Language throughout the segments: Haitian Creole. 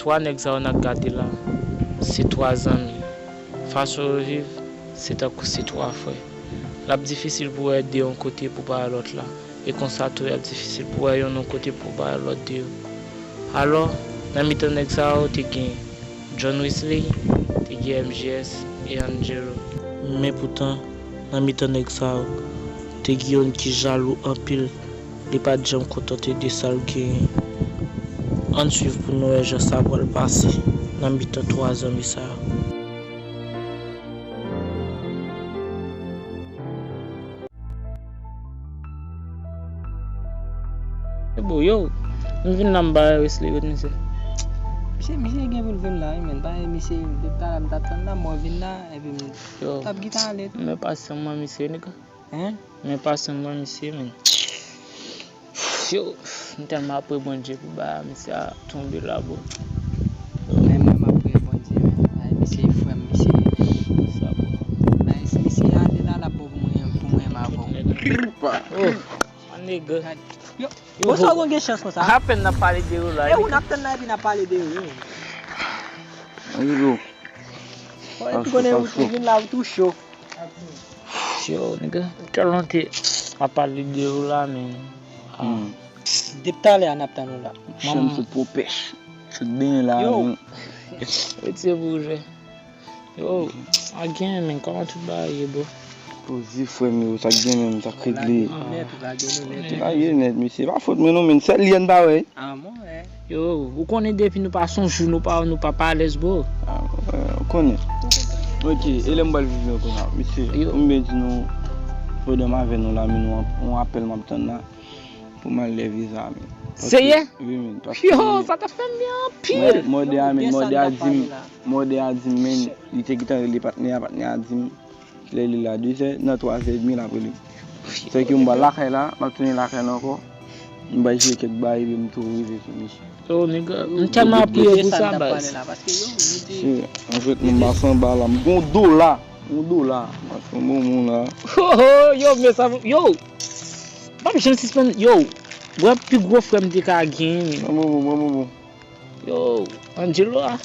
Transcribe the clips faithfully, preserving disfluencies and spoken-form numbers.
Twa nèg sa yo n ap gade la, se twa zanmi. Fason yo viv, se tankou se twa frè. L ap difisil pou w ede yon kote pou bay lòt la, e konsa tou, l ap difisil pou w wè yonn yon kote pou bay lòt de yo. Alò, nan mitan nèg sa yo, te gen John Wesley, te gen M J S e Angelo. Men poutan, nan mitan nèg sa yo, te gen yonn ki jalou anpil, li pa t janm kontante de sa l genyen. Ann swiv pou n wè jan sa pral pase nan mitan twa zanmi sa yo. E bon, yo, m vin la, m ba Wesley kote misye. Misye, misye gen pou l vin la, wi, men. Paske misye, depi talè m t ap tann la, mwen vin la, epi m t ap gentan ale tou. Men pasyans mwen, misye, nèg. Hein? Men pasyans mwen, misye, men. Yo, m tèlman ap priye Bondye pou bagay misye a tonbe la, bro. Men mwen, m ap priye Bondye, men. Ay, misye frè m, misye. Sa, bro. Ay, si misye ale la, l ap bon pou mwen, pou mwen, m avè w. Oh, my nigga. Yo, yo, bon, sa w gen chans konsa? Apèn n ap pale de yo la. E ou n ap tann la, epi n ap pale de yo. Anjelo. Ou konnen ou vin la, ou tou cho. Yo, nèg, tèlman te ap pale de yo la, men. Ah. Hmm. Depi talè a n ap tann ou la. Chanm sot pran pèch. Sot benyen la, yo, men. Retire pou ou jwe. Yo, a gen, men, kòman tout bagay ye, bro? Poze, frè m yo, sa k gen menm, sa k regle? Lage nou nèt, lage nou nèt. Lage nèt, mesye. Pa fòt mwen non, men. Sèl li a n pa wè. Ah, mwen wè. Yo, ou konnen depi nou pa sonje w, nou pa, nou pa, pa alèz, bro. Ah, ou konnen. Ok, e lè m pral viv yo kounye a, mesye, yo, m byen di nou, pandan m avè nou la, men nou, yon apèl m ap tann la, pou m al lè viza, men. Paske, serye? Wi, men, paske yo, sa t ap fè m byen anpil. Mòdè a, men, mòdè a di m, mòdè a di m, men, li te gentan rele patnè a, patnè a di m, lè li la, de zè, nan twa zè edmi, l ap rele m. Sèke m pral lakay la, m ap tounen lakay la ankò. M bay jwe kèk bagay, epi m tou rive sou misye. Yo, nèg, m tèlman ap priye pou sa, baz. Se, an fèt, m pa san ba la. M gon dola. M gon dola. M ap fè yon bonbon la. Ho, ho, yo, men sa, yo. M p ap janm sispann, yo. Bwè pi gwo frè m te ka genyen, men. Bon, bon, bon, bon, bon. Yo, Angelo a.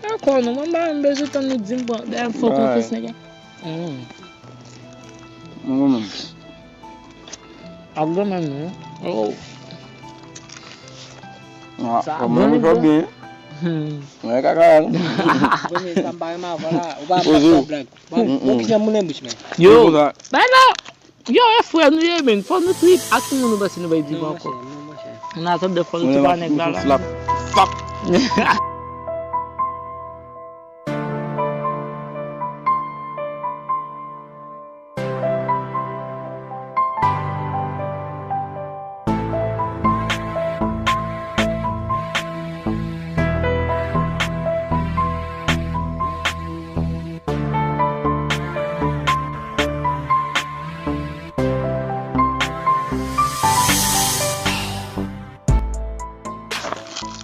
Dakò, non, mwen pa menm bezwen tann nou di m pran. Dayè, m fè konfyans nèg la. Hmm. Mwen menm. Ap grann menm, non? Oh. Ah, sa bon, nèg la. Hmm. Mwen kaka. Premye sa m pa renmen avè w la, ou pa fè blag. Bon, bon, kijan moun nan bouch, men. Yo, bay non. Yo, e frè nou ye, men. Fò nou trip. A ki moun nou panse nou bay trip ankò? Non, monchè, non, monchè. An atandan, fò nou trip a nèg la, la.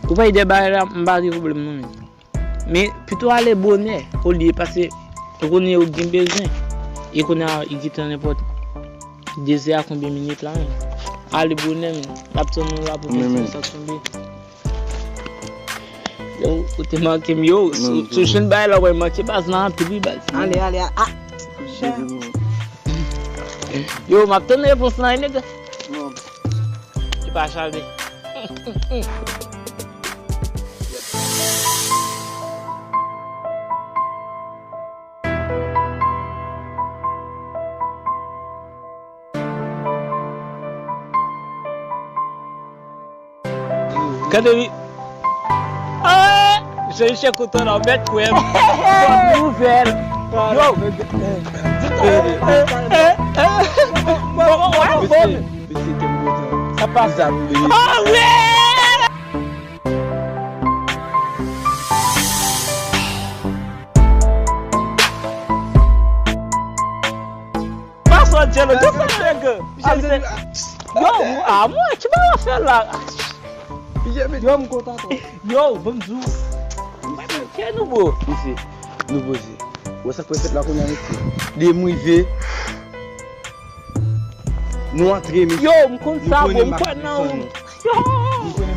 Ou pale de bagay la, m pa gen pwoblèm non, men. Men pito ale bonè olye, paske ou konnen yo gen bezwen. E kounye a, li gentan nenpòt de zè a konbyen minit la menm? Ale bonè, men. N ap tann nou la pou fè sa tonbe. Yo, ou te manke m, yo. Sou, sou jwenn bagay la, w manke baz nan anpil, wi, baz. Ale, ale, a, a. Yo, m ap tann repons lan, nèg. Li pa chale. Gade li. Ah! Jean Michel Coton la, ou mèt kwè m. Bòn nouvèl. Yo! Sa pase. Ah, wi! Paso Angelo, yo fè nèg. Yo, a mwen, ki bagay w ap fè la? Yo, m kontan tou. Yo, ban m di w. Kè nou, bro. Mesye, nou poze. Wè sa k pral fèt la kounye a, mesye. Lè m rive. Nou antre, mesye. Yo, m konn sa, bro, m kwè nan ou. Yo!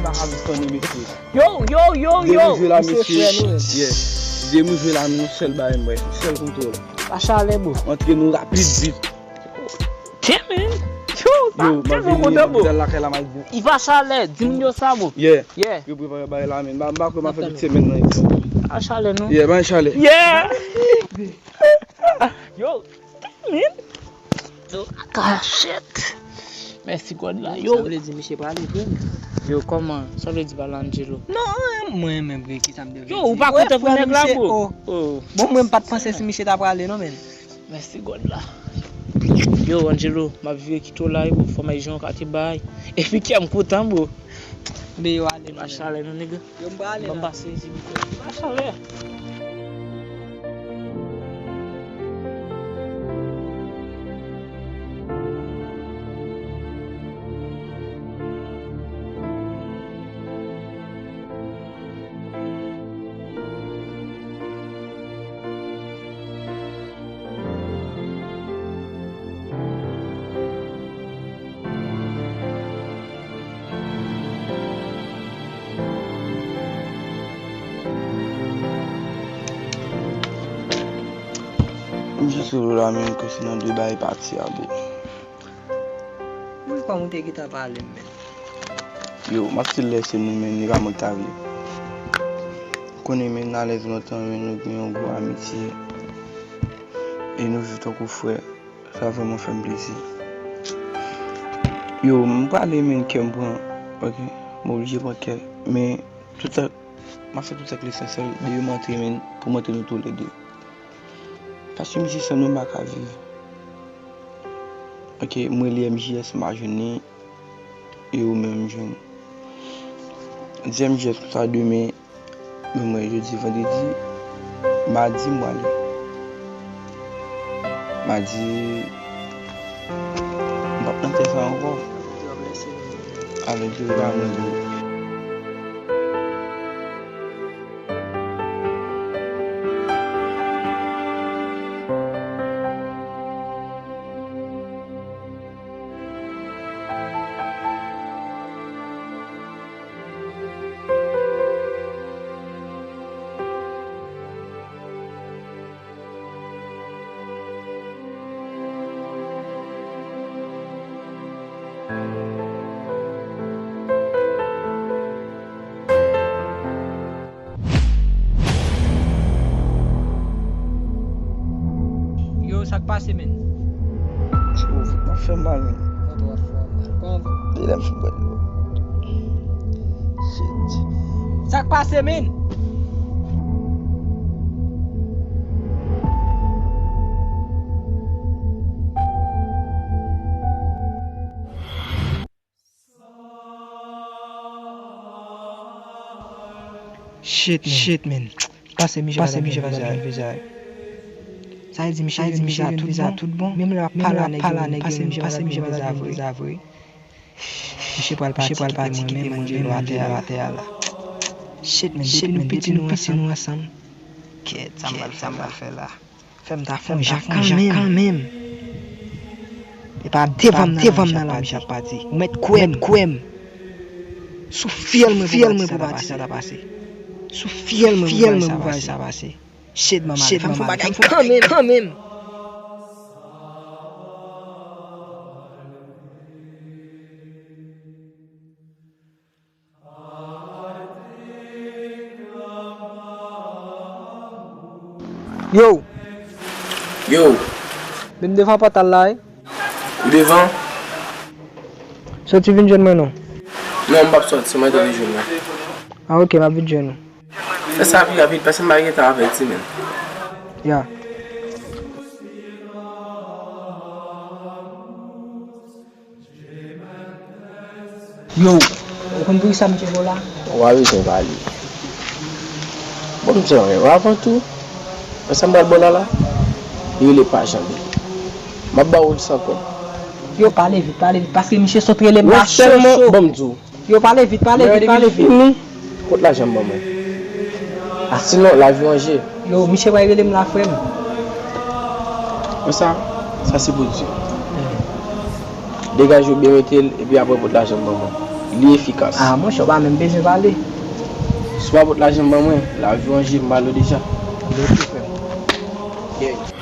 Sa ka jis tann mesye. Yo, yo, yo, yo. Demoun jwe la, mesye. Yeah. Demoun jwe la, men yon sèl bagay m wè, yon sèl kontwòl. Pa chalè, bro. Antre nou rapid, vit. Damn, man. Yo, m ap vini, m ap vini lakay la, m ap vini. I pa chalè, di moun yo sa, bro. Yeah. Yeah. Yo prepare bagay la, men. M pa, m pa kwè m ap fè tout semèn nan, isi. Pa chalè, non. Yeah, bay chalè. Yeah. Yo, damn, man. Yo, ah, shit. Mèsi God la. Yo. Sa vle di misye prale vre? Yo, kòman? Sa vle di pale Angelo? Non, mwen menm vre, ki sa m te vle di? Yo, ou pa kontan pou nèg la, bro? Oh. Bon, mwen m pa t panse si misye ta prale non, men. Mèsi God la. Yo, Angelo, m ap vire kite w la, bro. Fò m al jwenn yon kate bay. Epi kè m kontan, bro. Men yo ale, non, men. Machalè, non, nèg. Yo, m prale la. Ban m pase isit. Machalè. M jis rive la, men, kòmsi nan de bagay pati a, bro. Wi, kòm ou te gentan pale m, men. Yo, m ap still lèse nou, men, li pa mwen k ta vle. Ou konnen, men, n alèz lontan, men, nou gen yon gwo amitye. E nou viv tankou frè. Sa vrèman fè m plezi. Yo, m prale, men, kè m pran, ok? M oblije pran kè. Men, tout sa, m ap fè tout sa k lesansyèl, depi m antre, men, pou m antre nou toulède. Paske misye san nou m pa ka viv. Ok, m rele M J S, m pa jwenn li. E ou menm, m jwenn. Di M J S konsa demen, men mwen jodi vandredi, madi m prale. Madi, m p ap nan tè sa ankò. Avèk Jewova, mwen di. Yo, sa k pase, men? Cho, fout m ap fè mal, men. Kòman w ap fè mal? Kòman w ap fè mal? Depi lè m fin bwè dlo. Shit. Sa k pase, men? Shit, man. Shit, man. Pase misye, pase misye pa t vin fè sa. Sa vle di misye vin fè sa tout bon. Menm lè w ap pale a nèg yo, pase misye pa t vin fè sa vre. Misye pral pati kite mwen menm Angelo atè a la. Shit, man. Depi nou piti nou ansanm. Kèt, sa m pral fè la. Fè m ta fè yon jak kanmenm. E pa devan m nan la misye ap pati. Ou mèt kwè m. Sou fyèl mwen pou bagay sa ta pase. Sou fyèl mwen pou bagay sa pase. Shit, manman, fè m fè yon bagay kanmenm. Yo! Yo! Men m devan pòtal la, wi. Ou devan? Sòti vin jwenn mwen non. Non, m p ap sòti, mwen te vin jwenn mwen. Ah, ok, m ap vin jwenn ou. Fè sa pi rapid, paske m pa gentan avèti, men. Ya. Yo, ou konn poukisa m te bo la? Ou pa bezwen pale. Bon, m se yon rèv avan tou. Wè sa m pral bo la la? Li rele pa janbe. M ap ba ou l san kòb. Yo, pale vit, pale vit, paske misye sot rele m la cho cho. Wè sèlman, ban m di w. Yo, pale vit, pale vit, pale vit. Fini. Kot lajan m ban mwen? A sinon, lavi w an je. Yo, misye pral rele m la, frè m. Konsa, sa se pou di. Degaje w byen mete l, epi apre pot lajan m ban mwen. Li efikas. Ah, monchè, ou pa menm bezwen pale. Si w pa pot lajan ban mwen, lavi w an je, m ba l ou deja. Anben, ok, frè m. Yeah.